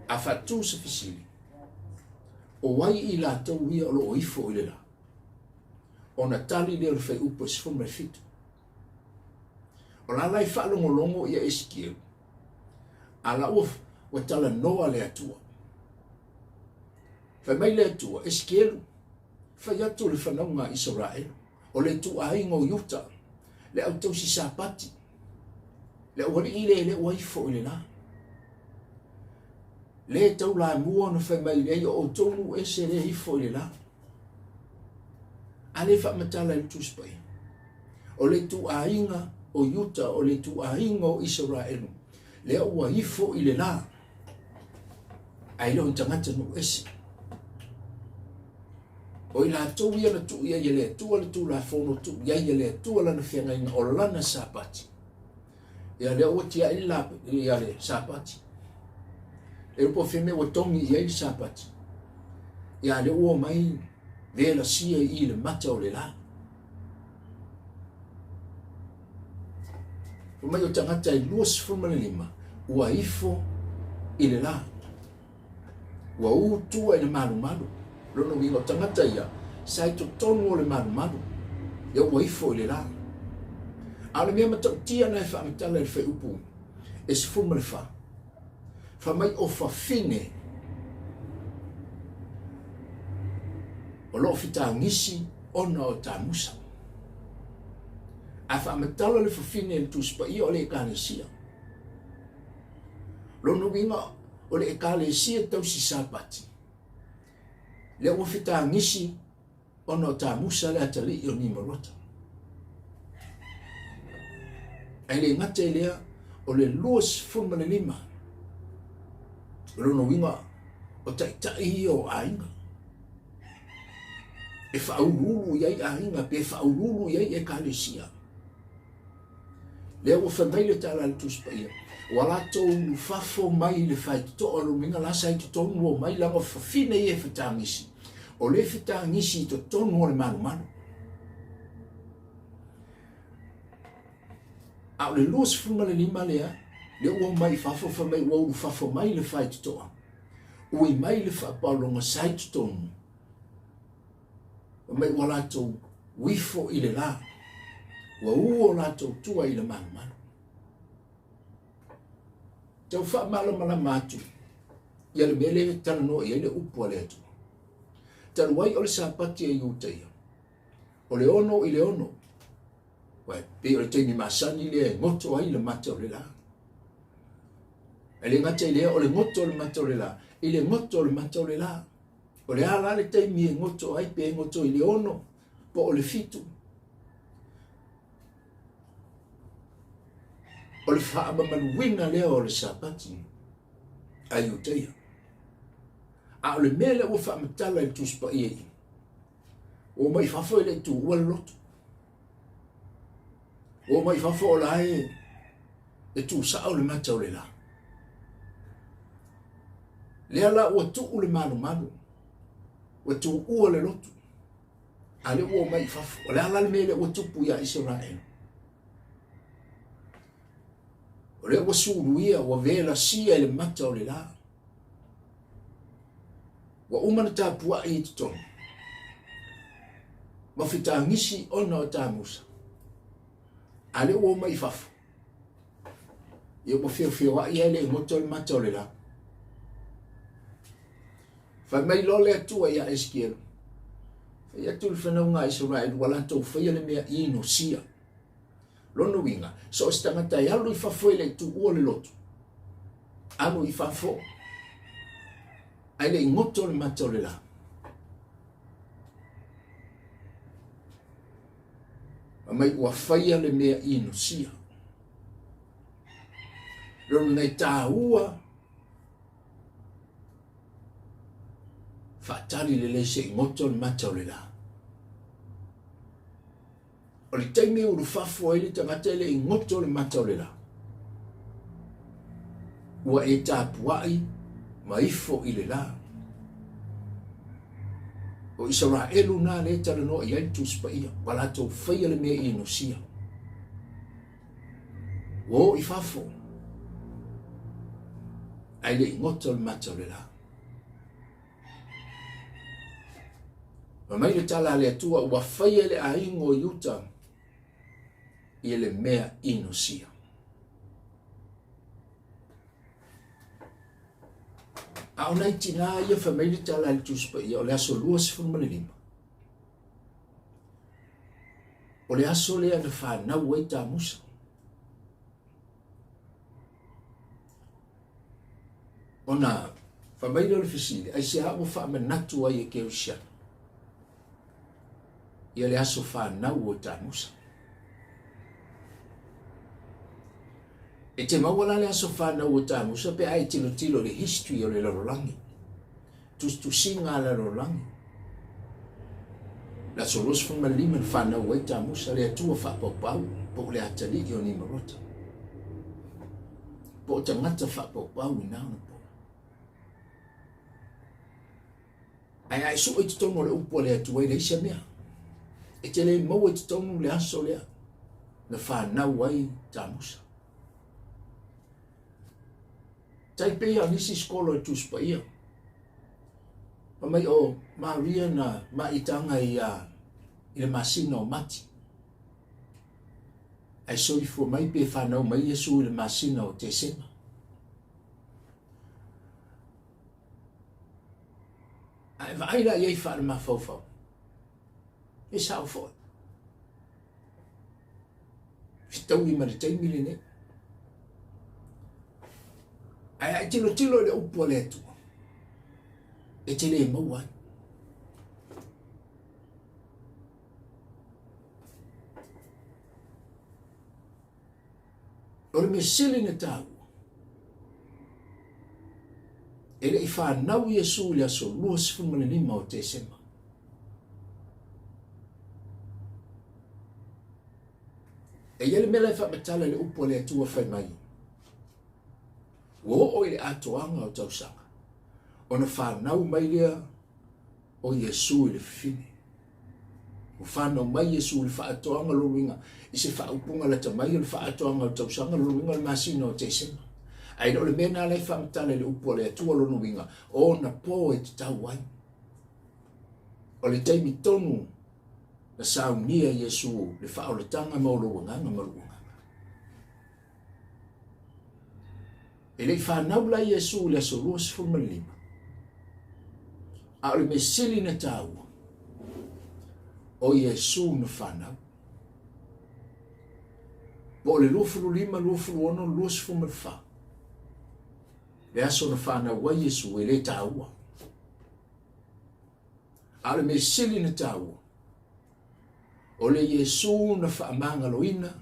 S1: A faatu se fesili, o ai i latou ia o lo o ifo i le la? Ona tali lea o le fuaiupu e 17. O la la e faalogologo ia Esekielu, a la ua, ua talanoa le Atua. Fai mai le Atua, Esekielu, fai atu le fanauga a Isaraelu, o le ituaiga o Iuta, le au tausi Sapati, le aualii lea e le ua ifo i le la. Le taulamua ona fai mai lea, o outou nuu ese lea ifo i le la. A le faamatala i le Tusi Paia. O le ituaiga o Iuta, o le ituaiga o Isaraelu, lea ua ifo i le la, ae le o ni tagata nuu ese. O i latou ia na tuu i ai e le Atua le Tulafono, tuu i ai e le Atua lana feagaiga, o lana Sapati. Ia lea ua tiai le la, ia le Sapati. E upu feme ua togi i ai le Sapati. Ia lea ua omai velasia i le mata o le la. Fai mai o tagata e 25 ua ifo i le la. Ua u tua i le malumalu. Lona uiga o tagata ia sa i totonu o le malumalu, ia ua ifo i le la. A o le mea matautia na e faamatala i le fuaiupu e 14, fai mai o fafine o lo o fetagisi ona o Tamusa. A faamatala le fafine i le Tusi Paia o le Ekalesia. Lona uiga o le Ekalesia tausi Sapati, lea ua fetagisi ona o Tamusa le atalii o Nimarota. Ae le gata i lea, o le 25, o lona uiga o taitai ia o aiga. E faauluulu i ai aiga, pe faauluulu i ai ekalesia. Lea ua fai mai le tala a le Tusi Paia, ua latou ulufafo mai i le faitotoa, o lona uiga la sa i totonu o mai leaga o fafine ia e fetagisi, o lea e fetagisi i totonu o le malumalu. A o le 25 lea, Lea ua omai i fafo fai mai ua ulufafo mai le faitotoa, ui mai le faapaologa sa i totonu, fai mai ua latou uifo i le la, ua u o latou tua i le malumalu. Tau faamalamalama atu ia le mea lea e talanoa i ai le upu a le Atua. Talu ai o le Sapati a Iutaia, o le 6 i le 6, Ua pei o le taimi masani lea e goto ai le mata o le la. E le gata i lea, o le goto o le mata o le la, i le goto o le mata o le la. O le a la le taimi e goto ai, pe goto i le 6, po o le 7. O le faamamaluina lea o le Sapati a Iutaia. A o le mea lea ua faamatala i le Tusi Paia i i, ua omai fafo e le i tuua le lotu. Ua omai fafo o la e e tusao le mata o le la. Lea la ua tuu le malumalu, ua tuua le lotu, a lea ua omai i fafo. O le a la le mea lea ua tupu ia Isaraelu? O lea ua suluia, ua velasia i le mata o le la. Ua uma na tapuai i totonu ma fetagisi ona o tamusa. A lea ua omai i fafo. Ia ua feofeoai ai le goto le mata o le la. Fai mai loa le Atua ia Esekielu, fai atu le fanauga a Isaraelu ua latou faia le mea inosia. Lona uiga, so o se tagata e alu i fafo e le i tuua le lotu, alu i fafo, ae le i goto le mata o le la. Fai mai ua faia le mea inosia. Lona nei tāua faatali lelei se i goto le mata o le la. O le taimi e ulufafo ai le tagata e le i goto le mata o le la. Ua e tapuai ma ifo i le la. O Isaraelu na lea e talanoa i ai le Tusi Paia, ua latou faia le mea inosia. Ua o i fafo, ae le i goto le mata o le la. Fai mai le tala a le Atua, ua faia e le aiga o Iuta i le mea inosia. A o nai tinā ia fai mai le tala a le Tusi Paia, o le aso 25. O le aso lea na fanau ai Tamusa. Ona fai mai lea o le fesili, aisea ua faamanatu ai e Kerisiano ia le aso fanau o Tamusa? E te maua la le aso fanau o Tamusa pe a e tilotilo i le history o le lalolagi, tusitusiga a le lalolagi. Le aso 25 na fanau ai Tamusa, le Atua faapaupau, po o le atalii o Nimarota, po o tagata faapaupau i na ona po. Ae a e sue i totonu o le upu a le Atua e leai se mea. E te le maua i totonu le aso lea na fanau ai Tamusa. Tai pei a o nisi sikolo e Tusi Paia. Fai mai o Maria na maitaga ia i le masina o Mati. Ae soifua mai pe fanau mai Iesu i le masina o Tesema. A e vaai la i ai faalemafaufau, e sao foi. Fetaui ma le taimi lenei. Ae a e tilotilo i le upu a le Atua, e te le maua ai. O le mea sili na taua, e le i fanau Iesu i le aso 25 o Tesema. E i ai le mea la e faamatala i le upu a le Atua fai mai, ua oo i le atoaga o tausaga, ona fanau mai lea o Iesu i le fafine. Ua fanau mai Iesu i le faatoaga lona uiga i se faaupuga lata mai o le faatoaga o le tausaga lona uiga o le masina o Tesema. Ae le o le mea lena la e faamatala i le upu a le Atua lona uiga, o ona po e tatau ai. O le taimi tonu na saunia Iesu le faaolataga ma o lou agaga ma lou agaga. E le i fanau la Iesu i le aso 25, a o le mea sili na taua, o Iesu na fanau. Po o le 25, 26, 24, le aso na fanau ai Iesu e le taua. A o le mea sili na taua, o le Iesu na faamagaloina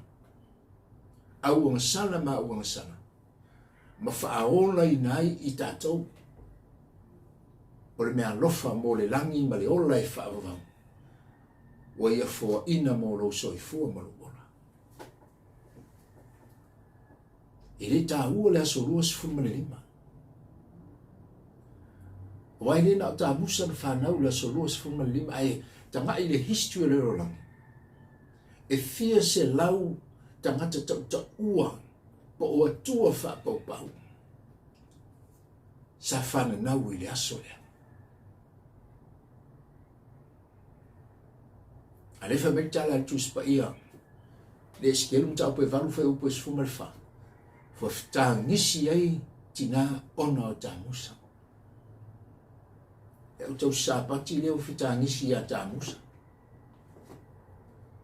S1: auagasala ma auagasala ma faaolaina ai i tatou o le meaalofa mo le lagi ma le ola e faavavau ua ia foaina mo lou soifua ma lou ola. E le taua le aso 25. Aua e le na o Tamusa na fanau i le aso 25, ae tagai i le history o le lalolagi. E fia selau tagata tautaua po o atua faapaupau sa fananau i le aso lea. A lea fai mai le tala a le Tusi Paia, le Esekielu mataupu e 8 fuaiupu e 14, ua fetagisi ai tinā ona o Tamusa. E au tausi Sapati lea ua fetagisi ia Tamusa.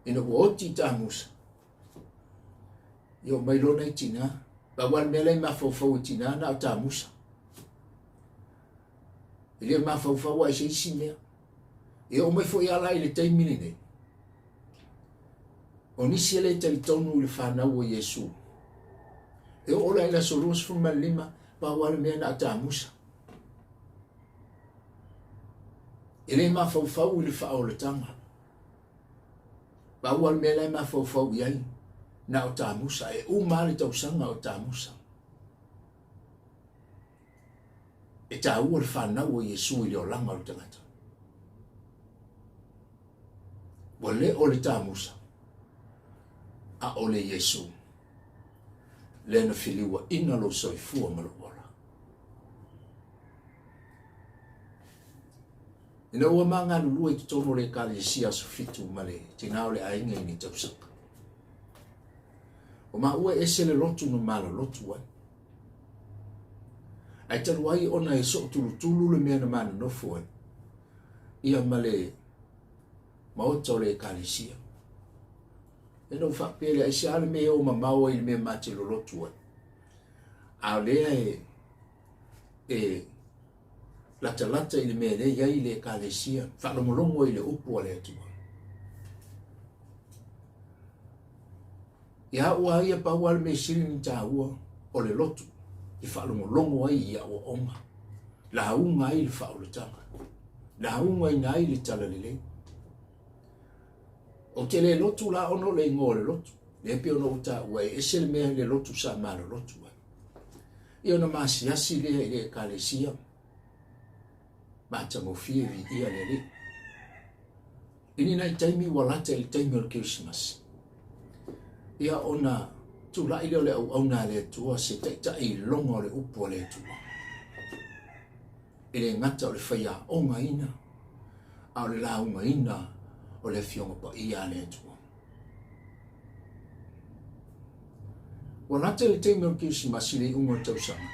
S1: Ina ua oti Tamusa, ia o mai lona i tinā. Pau lava le mea la e mafaufau i tinā na o Tamusa. E le mafaufau ai se isi mea. E oo mai foi ala i le taimi lenei, o nisi e le talitonu i le fanau o Iesu. E oo la i le aso 25, pau lava le mea na o Tamusa. E le mafaufau i le faaolataga. Pau lava le mea la e mafaufau i ai, na o Tamusa. E uma lava le tausaga o Tamusa. E taua le fanau o Iesu i le olaga o le tagata. Ua le o le Tamusa, a o le Iesu. Lea na filiuaina lou soifua ma lou ola. Ina ua ma galulue i totonu o le Ekalesia Aso Fitu ma le tinā o le aiga i nei tausaga. O maua e ese le lotu na malolotu ai. Ae talu ai ona e sootulutulu le mea na manonofo ai, ia ma le maota o le Ekalesia. E na ou faapea lea, aisea le mea e o mamao ai i le mea ma te lolotu ai. A o lea e, e latalata i le mea lea i ai le Ekalesia, faalogologo ai i le upu a le Atua. Ia au a ia pau lava le mea sili ona taua o le lotu e faalogologo ai i aoaoga, lauga ai le faaolataga, laugaina ai le talalelei. Ou te le lotu la ona o le igoa o le lotu, lea pei ona ou taua e ese le mea i le lotu sa malolotu ai. Ia ona maasiasi lea i le Ekalesia, matagofie viia le Alii. I ni nai taimi ua lata i le taimi o le Kerisimasi, ia ona tulai lea o le auauna a le Atua se taitai i loga o le upu a le Atua. E le gata o le faiaogaina, a o le laugaina o le Afioga Paia a le Atua. Ua lata i le taimi o le Kerisimasi i le iuga o le tausaga,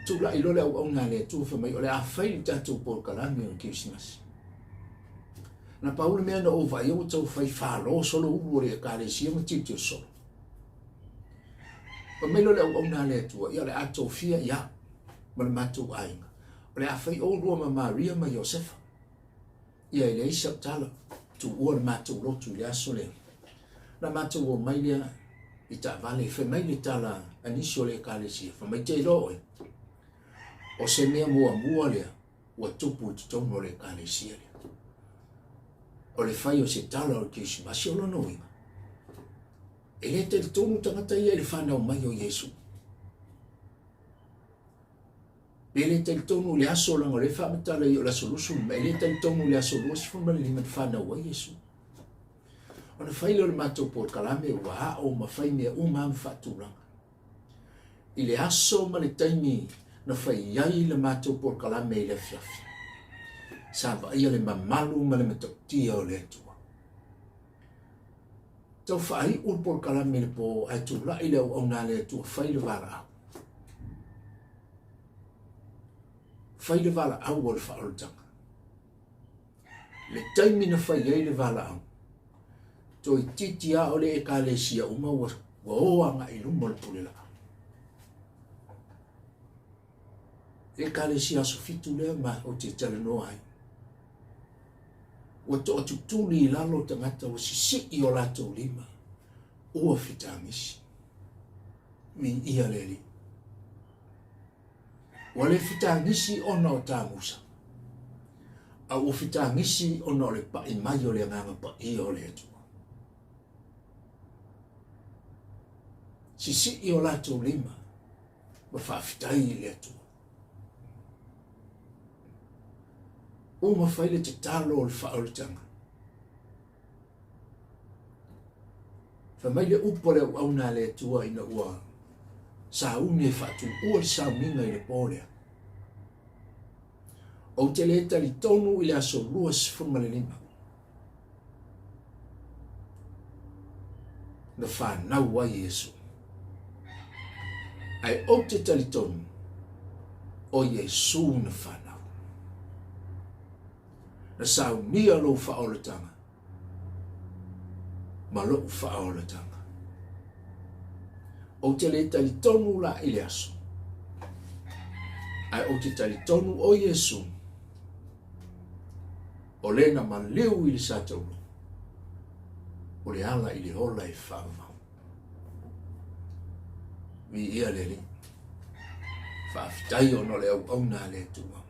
S1: tulai loa le auauna a le Atua fai mai o le a fai le tatou polokalame o le Kerisimasi. Na pau le mea na ou vaai ua tau fai falo solo ulu o le Ekalesia ma tilotilo solo. Fai mai lea o le auauna a le Atua, ia o le a tofia ia ma le matou aiga. O le a fai oulua ma Maria ma Iosefa. Ia e leai sau tala, tuua le matou lotu i le aso lea. Na matou omai lea i taavale, fai mai le tala a nisi o le Ekalesia, fai mai te iloa oe, o se mea muamua lea ua tupu i totonu o le Ekalesia lea. O le fai o se tala o le Kerisimasi o lona uiga, e le talitonu tagata ia i le fanau mai o Iesu. Pe le talitonu i le aso leaga o lea e faamatala i o le aso 25, e le talitonu i le aso 25 na fanau ai Iesu. Ona fai lea o le matou polokalame ua ao ma fai mea uma ma faatulaga. I le aso ma le taimi na fai ai le matou polokalame i le afiafi, sa vaaia le mamalu ma le matautia o le Atua. Tau faaiu le polokalame i le po ae tulai le auauna a le Atua fai le valaau. Fai le valaau o le faaolataga. Le taimi na fai ai le valaau, toeitiiti lava o le Ekalesia uma ua o agai i luma o le pule laa. Le Ekalesia Aso Fitu lea ma ou te talanoa ai. Ua toatutuli i lalo tagata ua sisii o latou lima, ua fitagisi. Viia le Alii. Ua le fitagisi ona o tamusa, a ua fitagisi ona o le pai mai o le Agaga Paia o le Atua. Sisii o latou lima ma faafetai i le Atua. Uma fai le tatalo o le faaolataga. Fai mai le upu a le auauna a le Atua ina ua sauni e faatuua le sauniga i le po lea. Ou te le talitonu i le aso 25 na fanau ai Iesu. Ae ou te talitonu o Iesu na fanau. Na saunia lou faaolataga ma lou faaolataga. Ou te le talitonu la i le aso, ae ou te talitonu o Iesu, o le na maliu i le sa taulu, o le ala i le ola e faavavau. Viia le Alii. Faafetai ona o le auauna a le Atua.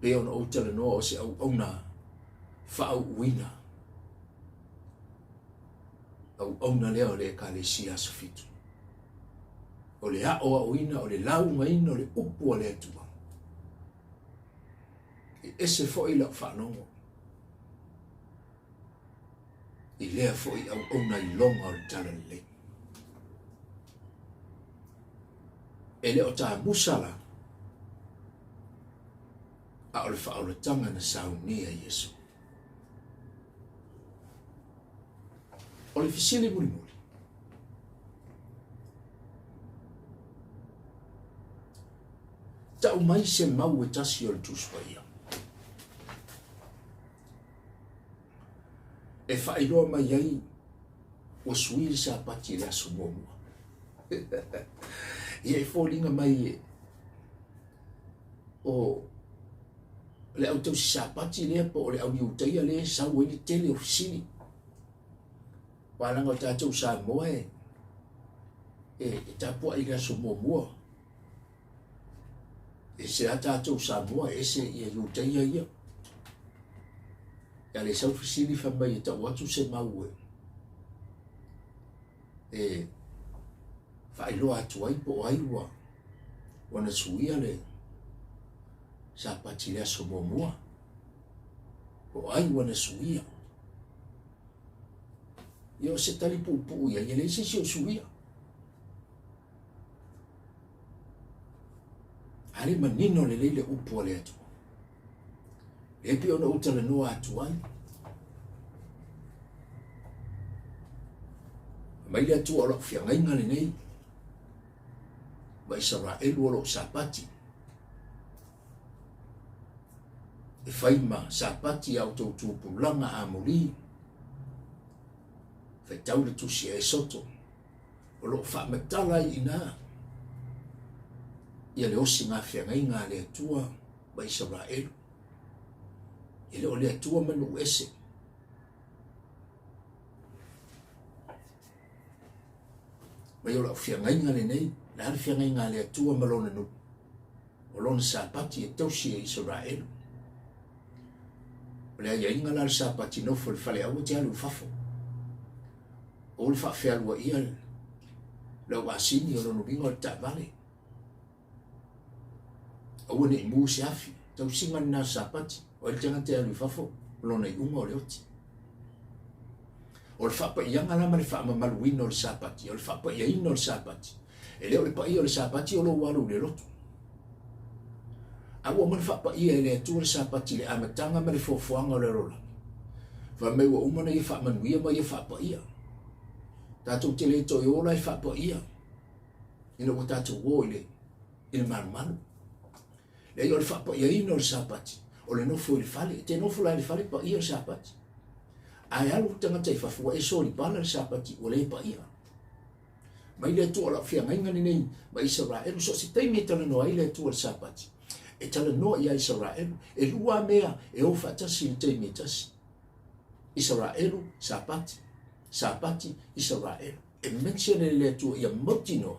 S1: Pei ona ou talanoa o se auauna faauuina auauna lea o le Ekalesia Aso Fitu. O le aoaoina, o le laugaina o le upu a le Atua. E ese foi lau faalogo i lea foi auauna iloga o le Talalelei. E le o tamusa la, a o le faaolataga na saunia Iesu. O le fesili mulimuli, tau mai se mau e tasi o le Tusi Paia e faailoa mai ai ua sui le Sapati i le aso muamua. Ia e foliga mai e o le au tausi Sapati lea po o le au Iutaia lea e sau ai le tele o fesili. Aua leaga o tatou Samoa e, e, e tapuai i le aso muamua. Ese a tatou Samoa, ese ia Iutaia ia. Ia le sau fesili fai mai e tau atu se mau e, e faailoa atu ai po o ai ua ua na suia le Sapati i le aso muamua, po o ai ua na suia. Ia o se tali puupuu i ai, e leai se isi o suia. A le manino lelei le upu a le Atua. E pei ona ou talanoa atu ai. Mai le Atua o lau feagaiga lenei, ma Isaraelu o lou Sapati. E fai ma Sapati a outou tupulaga amuli. Faitau le tusi a Esoto. O lo o faamatala ai i ina ia le osiga feagaiga a le Atua ma Isaraelu. E le o le Atua ma nuu ese. Mai o lau feagaiga lenei, le a le feagaiga a le Atua ma lona nuu, o lona Sapati e tausi e Isaraelu. O le aiaiga la le Sapati nofo i le fale aua te alu i fafo. O le faafealuaia le au asini o lona uiga o le taavale. Aua ne i mu se afi. Tausiga lena Sapati. O ai le tagata e alu i fafo, o lona iuga o le oti. O le faapaiaga la ma le faamamaluina o le Sapati, o le faapaiaina o le Sapati. E le o le paia o le Sapati o lou alu i le lotu. A ua uma ona faapaia e le Atua le Sapati i le amataga ma le foafoaga o le lalolagi. Fai mai ua uma ona ia faamanuia ma ia faapaia. Tatou te le toe o la e faapaia ina ua tatou o i le, i le malumalu. Leai, o le faapaiaina o le Sapati, o le nofo i le fale. E te nofo la i le fale, paia le Sapati. Ae alu le tagata i fafo, ua e solipala le Sapati, ua le paia. Mai le Atua o lau feagaiga lenei ma Isaraelu, so o se taimi e talanoa ai le Atua i le Sapati, e talanoa ia Isaraelu, e lua mea e o faatasi i le taimi e tasi. Isaraelu, Sapati, Sapati, Isaraelu. E mention e le Atua ia mautinoa,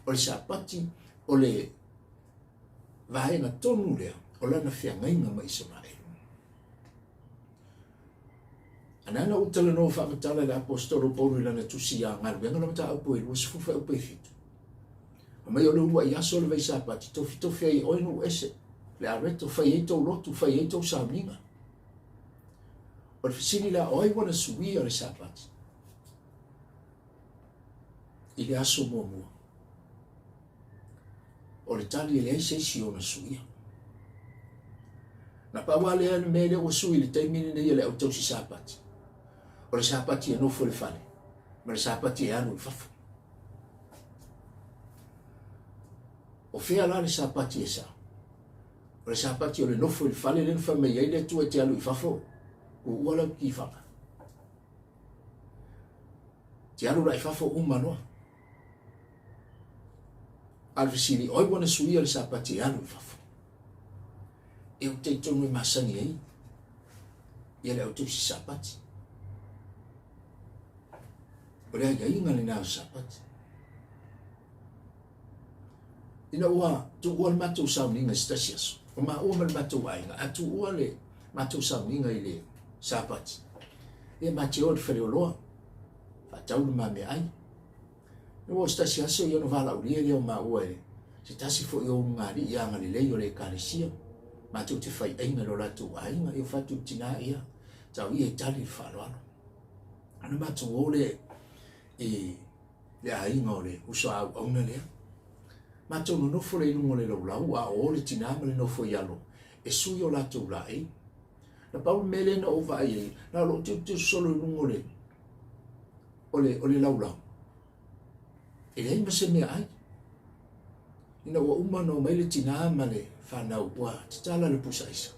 S1: o le Sapati, o le vaega tonu lea o lana feagaiga ma Isaraelu. Ana na ou talanoa faamatala i le aposetolo Paulo i lana tusi ia Galuega na mataupu e 20 fuaiupu e 7. Fai mai o le uluai aso o le Vaisapati, tofitofi ai e oe nuu ese, le areto, fai ai tou lotu, fai ai tou sauniga. O le fesili la, o ai ua na suia le Sapati i le aso muamua? O le tali e leai se isi o ona suia. Na pau lava lea le mea lea ua sui i le taimi lenei e le au tausi Sapati. O le Sapati e nofo i le fale, ma le Sapati e alu i fafo. O fea la le Sapati e sao? O le Sapati o le nofo i le fale lea na fai mai ai le Atua e te alu i fafo, uua lau tifaga. Te alu la i fafo uma loa. A o le fesili, o ai ua na suia le Sapati e alu i fafo? E ou talitonu e masani ai ia le au tausi Sapati. O le aiaiga lena o le Sapati. Ina ua tuua le matou sauniga i se tasi aso, o maua ma le matou aiga, a tuua le matou sauniga i le Sapati, ia ma te o i le faleoloa, faatau le ma meaai. Ua o se tasi aso ia ona valaaulia lea o maua e se tasi foi o ulugalii agalelei o le Ekalesia, matou te faiaiga i lo latou aiga, ia fai atu i le tina ia, tau ia e tali le faaaloalo. Ona matou o lea i le aiga o le uso a auauna lea. Matou nonofo lea i luga o le laulau a o le tina ma le nofo i alo e sui o latou laei. Na pau le mea lea na ou vaai ai, na o lou tilotilo solo i luga o le o le, o le laulau, e leai ma se meaai. Ina ua uma ona omai le tinā ma le fanau, ua tatala le pusa aisa.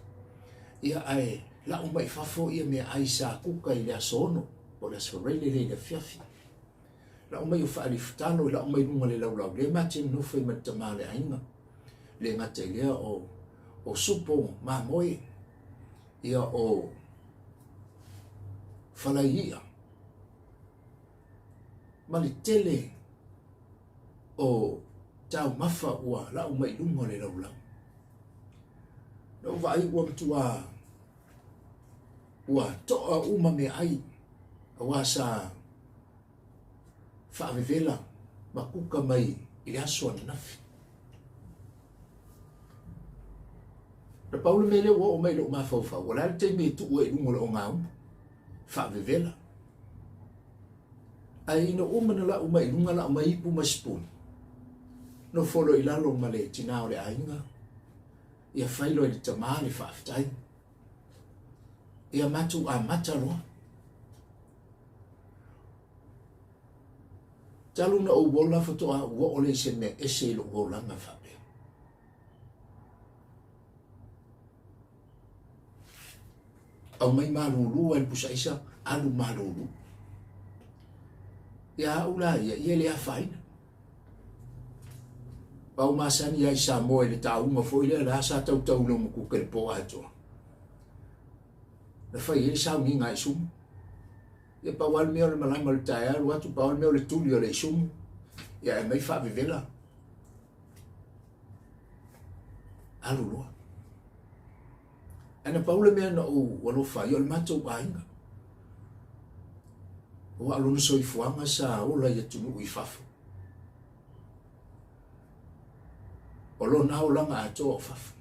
S1: Ia, ae lau mai fafo ia meaai sa kuka i le aso 6, po o le aso Faraile lea i le afiafi. Lau mai o faalifutalo, lau mai luga o le laulau, lea ma te nonofo ai ma le tama o le aiga. Le gata i lea o, o supo mamoe, ia o falai i'a, ma le tele o taumafa ua lau mai i luga o le laulau. Na ou vaai ua matua ua toa uma meaai aua sa faavevela ma kuka mai i le aso ananafi. Na pau le mea lea ua oo mai i lou mafaufau, o le a le taimi e tuu ai i luga o le ogaumu, faavevela. Ae ina ua uma ona lau mai i luga, lau mai ipu ma sipuni, nofo loa i lalo ma le tinā o le aiga, ia fai loa i le tamā le faafetai. Ia matou amata loa. Talu na ou ola faatoa ou oo lea i se mea ese i lou olaga faapea. Aumai malulu ai le pusa aisa, alu malulu. Ia au la ia, ia le afaina. Pau masani ai Samoa i le tauga foi lea, la sa tautau i lona kuka i le po atoa. Na fai ai le sauniga a Isumu. Ia pau lava le mea o le malama o le taeao alu atu, pau lava le mea o le tuli o le isumu, ia ae aumai faavevela. Alu loa. Ae na pau le mea na ou alofa ai, o le matou aiga. Aua o lona soifuaga sa ola i atunuu i fafo. O lona olaga atoa o fafo.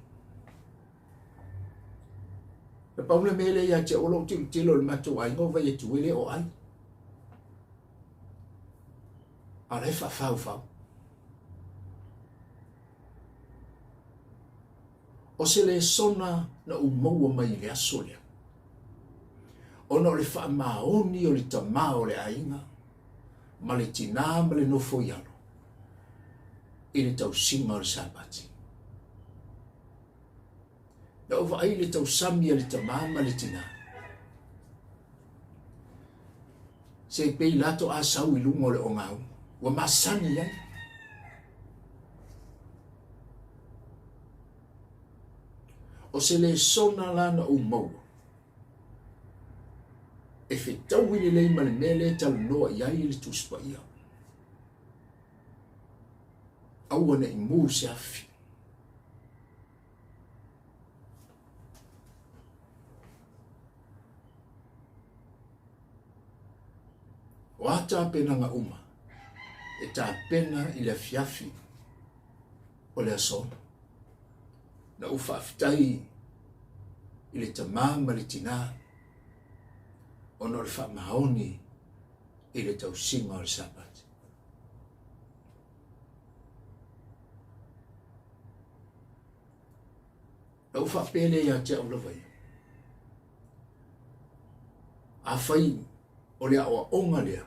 S1: Na pau le mea lea ia te au o lou tilotilo i le matou aiga o vai atu e le o ai. A o la e faafaufau. O se lesona na ou maua mai i le aso lea, ona o le faamaoni o le tamā o le aiga ma le tinā ma le nofo i alo i le tausiga o le Sapati. Na ou vaai i le tausami a le tamā ma le tinā, se pei lato a sau i luga o le ogaumu, ua masani ai. O se lesona la na ou maua, e fetaui lelei ma le mea lea e talanoa i ai le Tusi Paia. Aua ne i mu se afi. O a tapenaga uma e tapena i le afiafi o le aso. Na ou faafetai i le tamā ma le tinā ona o le faamaoni i le tausiga o le Sapati. Na ou faapea lea ia te au lava ia, afai o le aoaoga lea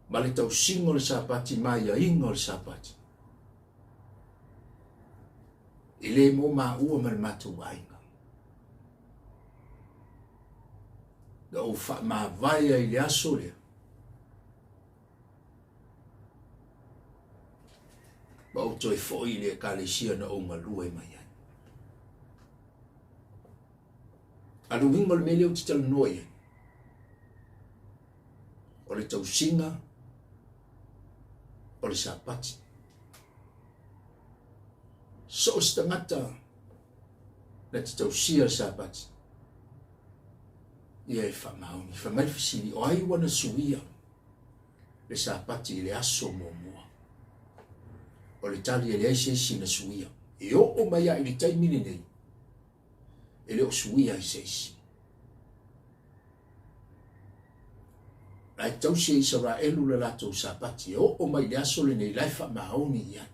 S1: ma le tausiga o le Sapati ma aiaiga o le Sapati, e le mo maua ma le matou aiga. Na ou faamavae ai i le aso lea, ma ou toe foi i le Ekalesia na ou galue mai ai. A le uiga o le mea lea ou te talanoa i ai, o le tausiga o le Sapati. So o se tagata na te tausia le Sapati, ia e faamaoni. Fai mai le fesili, o ai ua na suia le Sapati i le aso muamua? O le tali, e leai se isi na suia. E oo mai lava i le taimi lenei, e le o suia ai se isi. La e tausi e Isaraelu le latou Sapati, e oo mai i le aso lenei, la e faamaoni i ai.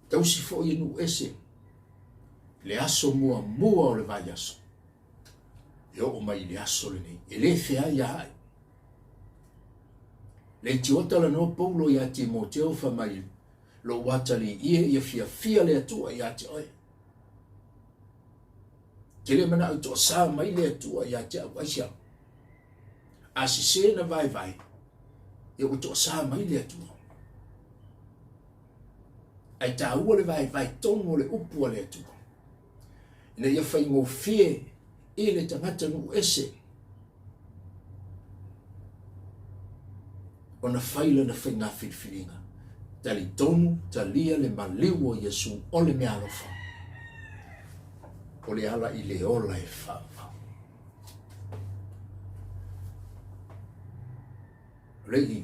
S1: Tausi foi e nuu ese le aso muamua o le vaiaso, e oo mai i le aso lenei, e le feai ae. Le itiota talanoa Paulo ia Timoteo fai mai, Lou atalii e ia fiafia le Atua ia te oe. Te le manao i toasā mai le Atua ia te au, aisea? A sese na vaevae, ia ua toasā mai le Atua. Ae taua le vaevae tonu o le upu a le Atua, ina ia faigofie i le tagata nuu ese ona fai lana faiga filifiliga. Talitonu, talia le maliu o Iesu o le meaalofa, o le ala i le ola e faavavau. O le i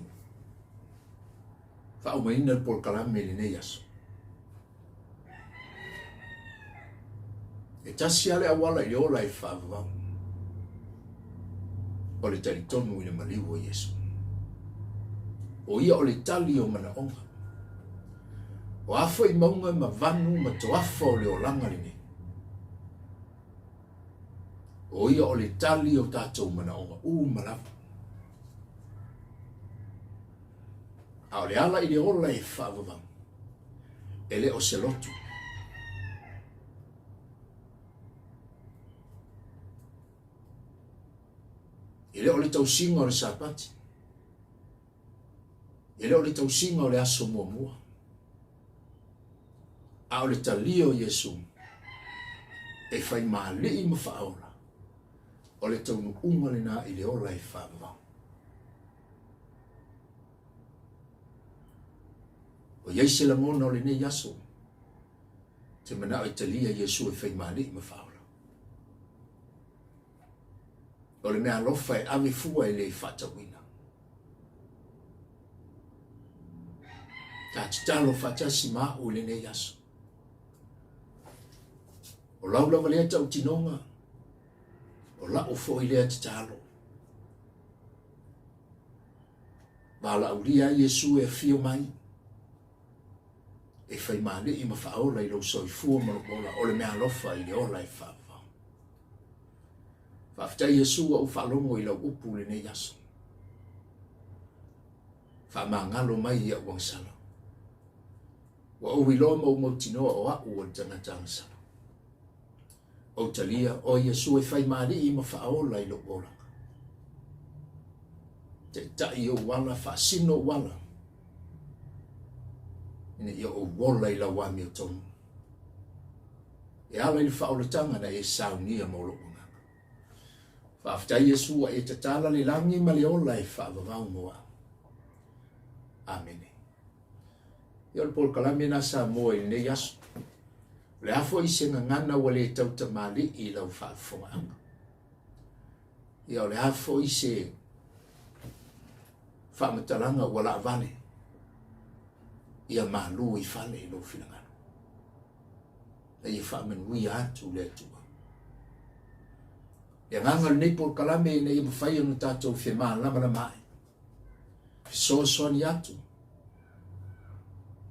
S1: faaumaina le polokalame i lenei aso. E tasi lava le auala i le ola e faavavau, o le talitonu i le maliu o Iesu. O ia o le tali o manaoga. O a foi mauga ma vanu ma toafa o le olaga lenei, o ia o le tali o tatou manaoga uma lava. A o le ala i le ola e faavavau, e le o se lotu. E le o le tausiga o le Sapati. E le o le tausiga o le aso muamua. A o le talia o Iesu e fai maali'i ma faaola, o le taunuuga lena i le ola e faavavau. O i ai se lagona o lenei aso, te manao e talia Iesu e fai maali'i ma faaola. O le mea alofa e ave fua e le faatauina. Ta tatalo faatasi ma a'u i lenei aso. O lau lava lea tautinoga, o la'u foi lea tatalo. Valaaulia ai Iesu e afio mai. E fai maali'i ma faaola i lou soifua ma lou ola, o le meaalofa i le ola e faavavau. Faafetai Iesu ua ou faalogo i lau upu i lenei aso. Faamagalo mai i a'u agasala. Ua ou iloa ma ou mautinoa o a'u o le tagata agasala. Ou talia oe Iesu e fai maali'i ma faaola i lou olaga. Taitai i ou ala, faasino ou ala, ina ia ou ola i lau amiotonu. E ala i le faaolataga na e saunia mo lou agaga. Faafetai Iesu ua e tatala le lagi ma le ola e faavavau mo au. Amene. Ia o le polokalame na Samoa i lenei aso. O le a foi se gagana ua le tautamalii i lau faafofogaaga. Ia o le a foi se faamatalaga ua laavale, ia malu i fale i lou finagalo. Na ia faamanuia atu le Atua. Le agaga o lenei polokalame ina ia mafai ona tatou femalamalamaai, fesoasoani atu,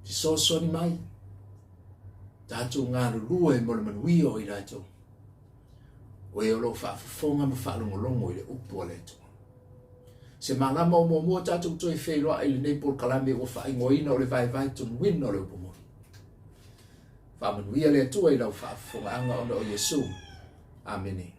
S1: fesoasoani mai, tatou galulue mo le manuia o i latou, o e o lo o faafofoga ma faalogologo i le upu a le Atua. Se malama o muamua tatou toe feiloai i lenei polokalame ua faaigoaina o le vaevae tonuina o le upu moni. Faamanuia le Atua i lau faafofogaaga ona o Iesu. Amene.